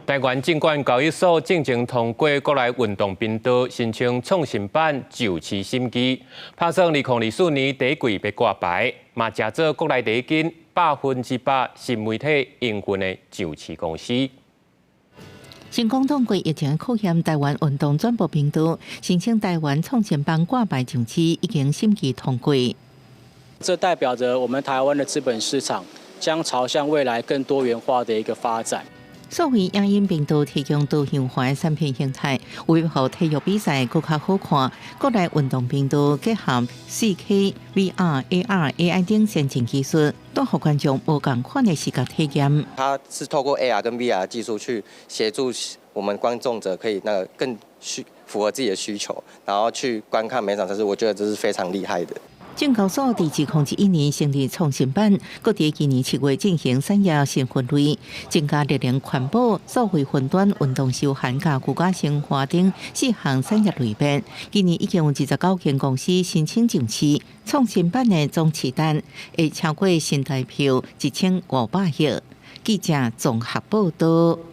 台灣證券交易所進前通過國內運動頻道申請創新板上市審議，拍算2024年第一季欲掛牌，嘛成做國內第一間100%新媒體營運的上市公司。成功通過疫情考驗，台灣運動轉播頻道申請台灣創新板掛牌上市，已經審議通過。這代表着我們台灣的資本市場將朝向未來更多元化的一個發展。數位影音頻道提供多樣化的產品形態，為予體育比賽閣較好看。國內運動頻道結合 4K、VR、AR、AI 等先進技術，帶予觀眾無仝款的視覺體驗。它是透過 AR 跟 VR 技術去協助我們觀眾者可以那個更需符合自己的需求，然後去觀看每場賽事。我覺得這是非常厲害的。證交所佇2021年成立創新板，閣佇今年7月進行產業新分類，增加綠能環保、數位雲端、運動休閒佮居家生活等四項產業類別。今年已經有29間公司申請上市，創新板的總市值會超過新台票1500億。記者綜合報道。